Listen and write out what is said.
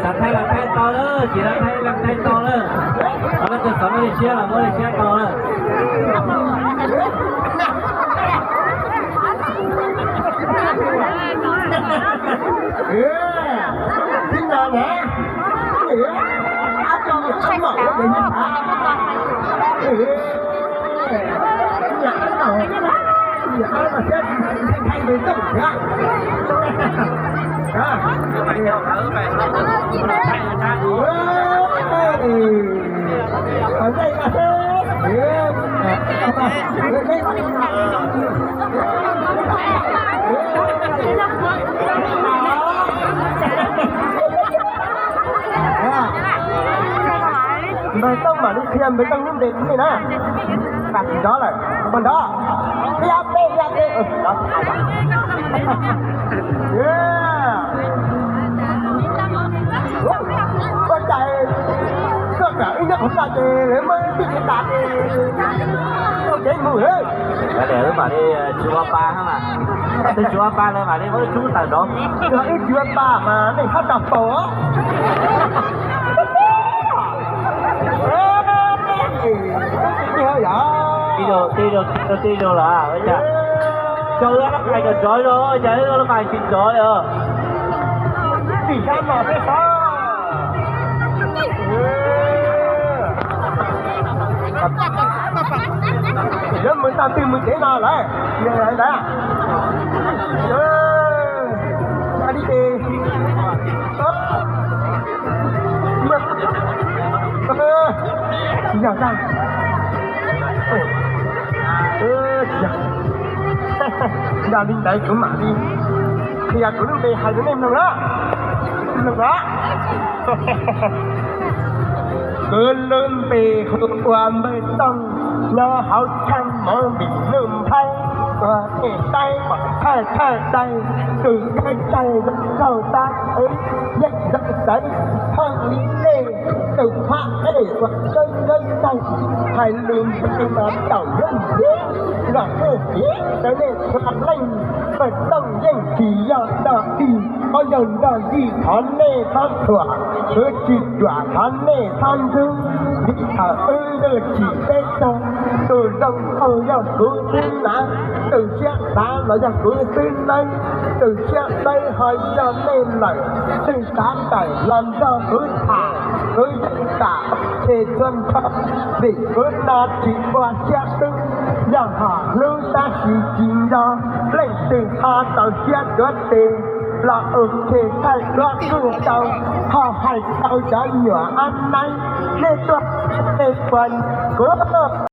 Xav thaij los thaij tau lawm, tsis tau thaij los thaij tau lawm. Qhov leej twg xav muab li siab los muab li siab tau lawm. Npawg Tooj mam li qhia npawg Tooj lub npe nej na. Tam tsis nrov lawm, npawg nrov. Liab teb, liab teb. Koj cais, koj kam wb nyob qhov no ces lawv muab wb tij tas ces tau kev mus lawm. Wb mam li tsis ua pa mas, twb tsis ua pa lawv mam li muab wb rub tawm nrov. Yog wb tsis ua pa mas nej txhob tau paus. Tij laug, tij laug, tij laug lawm, cas wb lub qais kom nrov zoo, cas wb lub qais tsis nrov os. Tim sab no peb sab. Yuav mus tag twg mus tsev no lawm, yog ntawd. Tsis yog tag. Yog li ntawd kuv mam li qhia kuv lub npe hais rau nej mloog na. Mloog na. Kuv lub npe hu ua Npawg Tooj, nyob hauv Thaj Moov Vim Nuj Nplhaib, ua tej taib pom thawj thawj daim, tus thawj daim zoo nkauj tab txawv, yeej zoo txawv thooj li nej, tus phab ej uas kawb kawb daim, hais lus npe mas taum yeej tiag, nrog kawg tiag rau nej txhua leej. Npawg Tooj yeej tsis yog dog dig, qhov yog nrog dig thov nej txhob thuam, kuv tsis ruam thov nej txhob ntxub, vim thaum wb ntuj tsim teb tag, tus zoo nkauj yog kuv xwb na, tus siab xav los yog kuv xwb nawb, tus siab dawb ho yog nej lawm, twb xav tawm los nrog kuv tham, kuv yeej kam tseg txhua nrho, vim kuv no tsis ua siab dub, yog hom hlub tab sis tsis nco, leej twg ho tau siab tuav tes los ua ke thaij duab kuj tau, ho hais tau cov nyuam ab naib, nej tuaj tej puas kuv